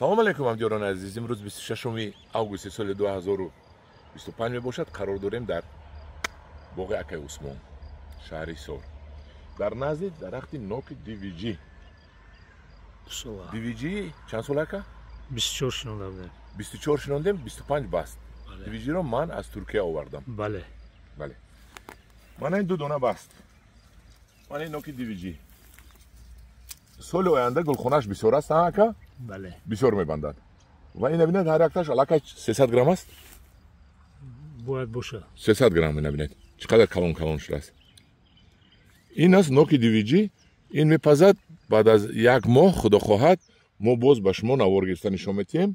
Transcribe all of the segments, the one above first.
Салом алейкум, ҳамдиёрони азиз. Имрӯз 26 августи соли 2025 мебошад. Қарор дорем дар боғи Акай Усмон, шаҳри Ҳисор, дар назди дарахти ноки Дивиҷӣ. Дивиҷӣ чанд сол, ака? 24 шинонда будем. 24 шинондем, 25 баст. Дивиҷиро ман аз Туркия овардам. Бале. Бале. Мана ин ду дона баст. Мана ин ноки Дивиҷӣ. Соли оянда гулхонаш бисёр аст, ака? Бале. Бисёр мебандад. Ва ина бинед, ҳар якташ аллакай 300 грамм аст? Бояд бошад. 300 грамм, ина бинед. Чӣ қадар калон калон шудааст. Ин аст ноки Дивиҷӣ. Ин мепазад баъд аз як моҳ, худо хоҳад, мо боз ба шумо навор гирифта нишон метиҳем.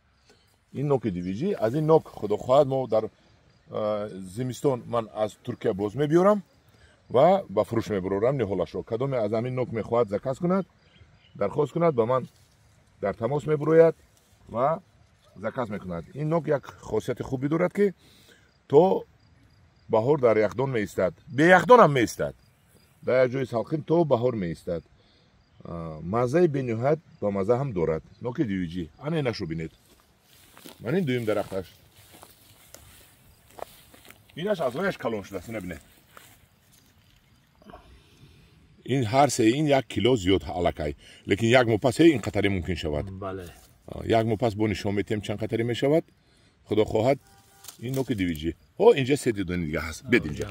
Ин ноки Дивиҷӣ. Аз ин нок, худо хоҳад, мо дар зимистон ман аз Туркия боз мебиёрам ва ба фурӯш мебарорам ниҳолашро. Кадоме аз ҳамин нок мехоҳад заказ кунад, дархост кунад, ба ман дар тамос мебурояд ва заказ мекунад. Ин нок як хосияти хубе дорад, ки то баҳор дар яхдон меистад, беяхдон ҳам меистад, дар як ҷои салқин то баҳор меистад. Маззаи бениҳоят ба мазза ҳам дорад. Ноки Дивиҷӣ. Ана инашро бинед. Ман ин дуюм дарахташ. Инаш аз ваяш калон шудааст, ина бинед. Ин ҳар се ин як кило зиёд аллакай, лекин як моҳ пас ин қатаре мумкин шавад. Бале. Як моҳ пас бо нишон метиҳем чанд қатаре мешавад. Худо хоҳад, ин ноки Дивиҷӣ. Ҳо, инҷа се дидони дига ҳаст. Бед инҷа.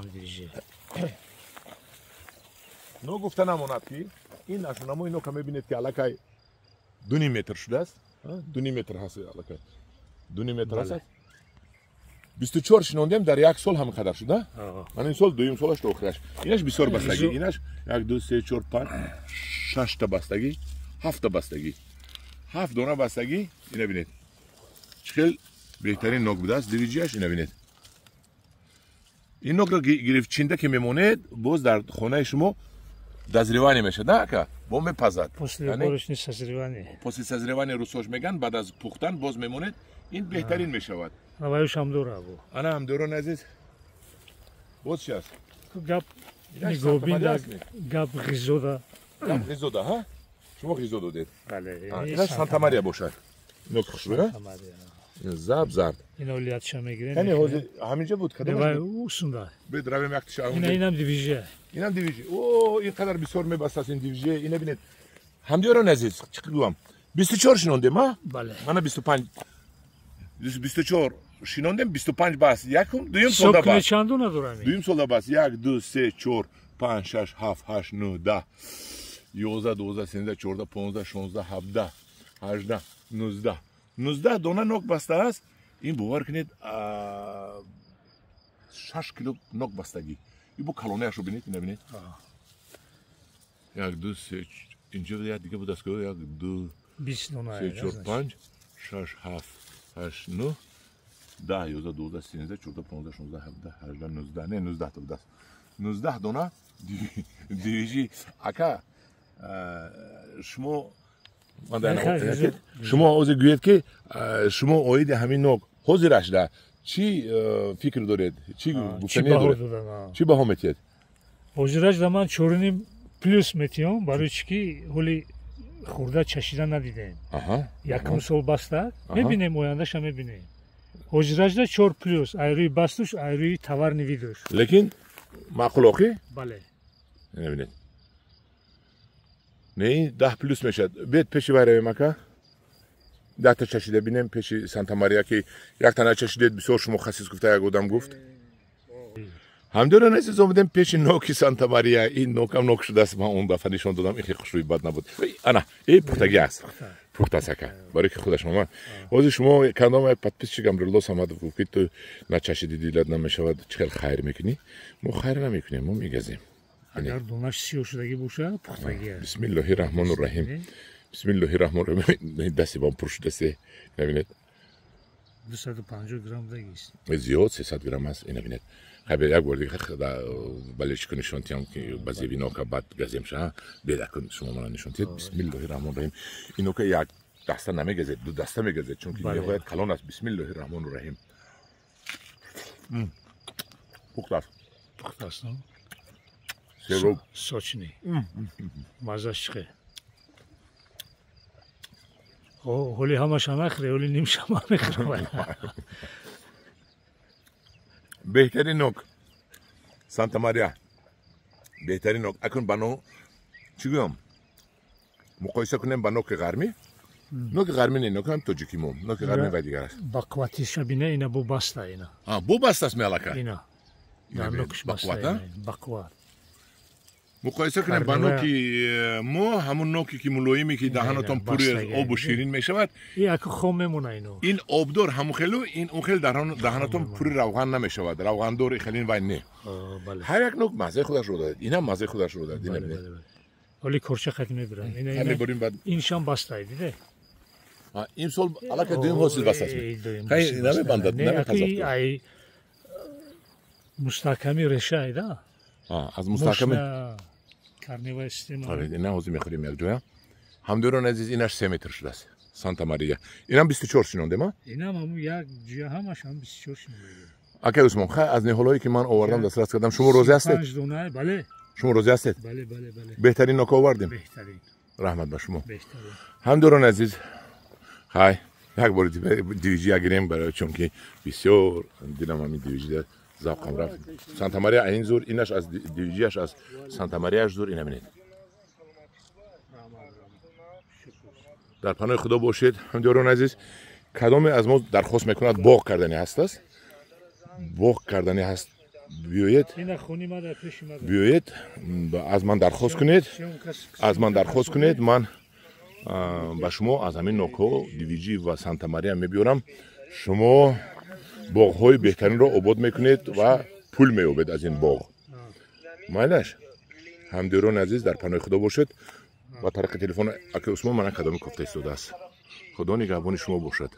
Но гуфта намонад, ки ин нашунамои нока мебинед, ки аллакай 2,5 метр шудааст. 2,5 метр ҳаст аллакай. 2,5 метр ҳаст. 24 шинондем, дар як сол ҳамин қадар шуда. Ман ин сол дуюм солаш то охираш. Инаш бисёр бастагӣ. Инаш 1 2 3 4 5 6 та бастагӣ, 7 та бастагӣ. 7 дона бастагӣ. Ина бинед. Чӣ хел беҳтарин нок будааст Дивиҷиаш, ина бинед. Ин нокро гирифт чинда ки мемонед, боз дар хонаи шумо дозревание мешавад, на ака? Бо мепазад. После уборочное созревание. После созревания русош меган, баъд аз пухтан боз мемонед, ин беҳтарин мешавад. Наваюш ҳам дора бу. Ана ҳамдорон азиз. Боз чи аст? Гап нигоҳбин, гап ғизода. Гап ғизода, ҳа? Шумо ғизо додед. Бале. Инаш Санта Мария бошад. Нок хушбӯ, заб зард. Ин олиятша мегирем. Яъне ҳозир ҳаминҷа буд, кадом? Вай усунда. Бед равем яктиша. Ина инам Дивиҷӣ. Инам Дивиҷӣ. О, ин қадар бисёр мебастааст ин Дивиҷӣ. Ина бинед. Ҳамдиёрон азиз, чӣ гӯям? 24 шинондем, ҳа? Бале. Мана 25 24 шинондем, 25 бас. Якум, дуюм солда бас. Чанд дона дорам? Дуюм солда бас. 1 2 3 4 5 6 7 8 9 10 11 12 13 14 15 16 17 18 19 19 дона нок бастааст. Ин бовар кунед, 6 кило нок бастагӣ. Ин бо калонаашро бинед, ина бинед. 1 2 3 инҷо як дига будааст, 1 2 20 дона. 3 4 5 6 7 8 9 10 11 12 13 14 15 16 17 18 19 не 19 та будааст. 19 дона Дивиҷӣ. Ака, шумо шумо ҳозир гӯед, ки шумо оиди ҳамин нок ҳозирашда чӣ фикр доред, чӣ гуфтание доред, чӣ баҳо метиҳед? Ҳозирашда ман 4,5 плюс метиҳам, барои чӣ ки ҳоли хурда чашида надидем. Якум сол баста, мебинем, ояндаша мебинем. Ҳозирашда 4 плюс, айрӯи бастуш, айрӯи товарный видуш. Лекин маъқул охи? Бале. Бинед. Не, ин 10 плюс мешавад. Бед пеши вай равем, ака. 10 та чашида бинем пеши Санта Мария, ки як тана чашидед, бисёр шумо хасис гуфта як одам гуфт. Ҳамдиёрон азиз, омадем пеши ноки Санта Мария. Ин нокам нок шудааст, ман он дафъа нишон додам, ин хеле хушрӯи бад набуд. Ана, э пухтагӣ аст. Пухтааст, ака. Барои ки худаш омад. Ҳозир шумо кандом як подписчик Амрулло Самадов гуфт, ки ту начашиди дилат намешавад, чӣ хел хайр мекунӣ? Мо хайр намекунем, мо мегазем. Агар донаш сиёҳ шудагӣ бошад, пухтагӣ аст. Бисмиллоҳи раҳмони раҳим. Бисмиллоҳи раҳмони раҳим. Дасти бам пур шудааст. Ина бинед. 250 грамм дагист. Зиёд 300 грамм аст. Ина бинед. Хай, як бор дига бале чӣ нишон тиҳам, ки ба зеби нока баъд газем ша. Бед, акун шумо мана нишон тиҳед. Бисмиллоҳи раҳмони раҳим. Ин нока як даста намегазед, ду даста мегазед, чунки ниҳоят калон аст. Бисмиллоҳи раҳмони раҳим. Пухтааст. Пухтааст, Сероб. Сочный. Маззаш чӣ хел? Ҳоли ҳамаша нахӯре, ҳоли нимшама мехӯрам. Беҳтарин нок Санта Мария. Беҳтарин нок. Акун ба но чӣ гӯям? Муқоиса кунем ба ноки ғармӣ. Ноки ғармӣ не, ноки ҳам тоҷики мо. Ноки ғармӣ вай дигар аст. Ба қувватиша бина, ина бо баста ина. А, бо баста аст меалака? Ина. Дар нокиш баста. Ба қувват. Муқоиса кунем ба ноки мо, ҳамун ноки ки мулоиме ки даҳанатон пури аз обу ширин мешавад. Яку хом мемона ино. Ин обдор ҳамун хелу, ин он хел даҳанатон пури равған намешавад. Равғандор хелин вай не. Ҳар як нок маззаи худашро дорад. Инам маззаи худашро дорад. Ина бинед. Ҳоли корча қат мебирам. Иншам бастай, диде? Имсол аллакай дуюм ҳосил баста аст. Хай намебандад, намепазад. Ай мустаҳками решай да. Аз мустаҳками корневая система. Ина ҳозир мехӯрем якҷоя. Ҳамдӯрони азиз, инаш 3 метр шудааст. Санта Мария. Инам 24 шинондем, а? Инам ҳамун як ҷоя ҳамаш ҳам 24 шинондем. Акай Усмон, хай аз ниҳолҳое ки ман овардам дастрас кардам, шумо розӣ ҳастед? 5 дона, бале. Шумо розӣ ҳастед? Бале, бале, бале. Беҳтарин нока овардем? Беҳтарин. Раҳмат ба шумо. Беҳтарин. Ҳамдӯрони азиз, хай як бори дивиҷия гирем, барои чунки бисёр дилам ҳамин дивиҷия завқам рафт. Санта Мария ин зур, инаш аз дивиҷияш аз Санта Марияш зур, ина бинед. Дар паноҳи Худо бошед, ҳамдиёрони азиз. Кадоме аз мо дархост мекунад боғ кардани ҳаст аст? Боғ кардани ҳаст, биёед. Биёед, аз ман дархост кунед. Аз ман дархост кунед, ман ба шумо аз ҳамин нокҳо дивиҷи ва Санта Мария мебиёрам. Шумо боғҳои беҳтаринро обод мекунед ва пул меёбед аз ин боғ. Майлаш? Ҳамдиёрони азиз, дар паноҳи Худо бошед. Ба тариқи телефон акай Усмон мана кадоми кофта истодааст. Худо нигаҳбони шумо бошад.